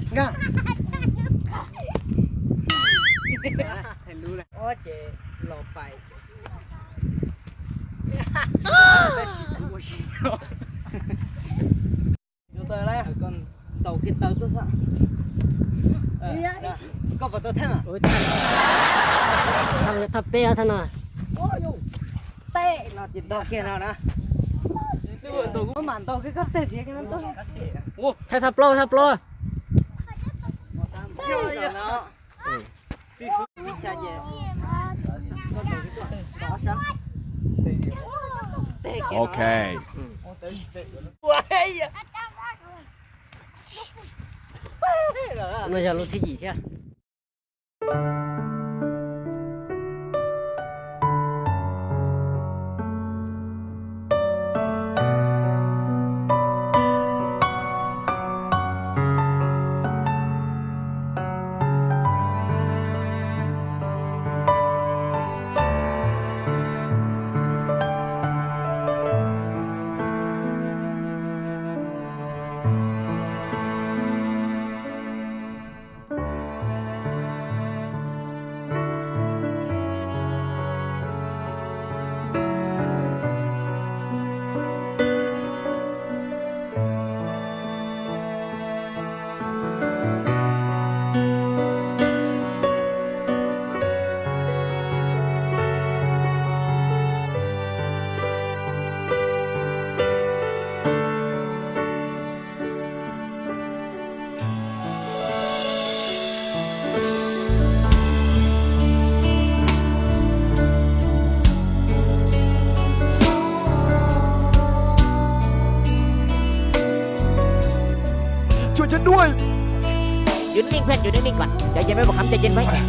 Nkag. Thais lub ua ces los pais. Ntaus kiag taw tuaj xwb. Koj puas tau theej? Thaj peb thaj no. Tej no ces ntaus kiag no na. Mam ntaus kiag koj tej thiab. Thaj, thaj plaub, thaj plaub. Ok. No yog lub thib yim thiab. Yus nim nim pheej, yus nim nim kom cov yeej mej puas kham cov yeej pheej.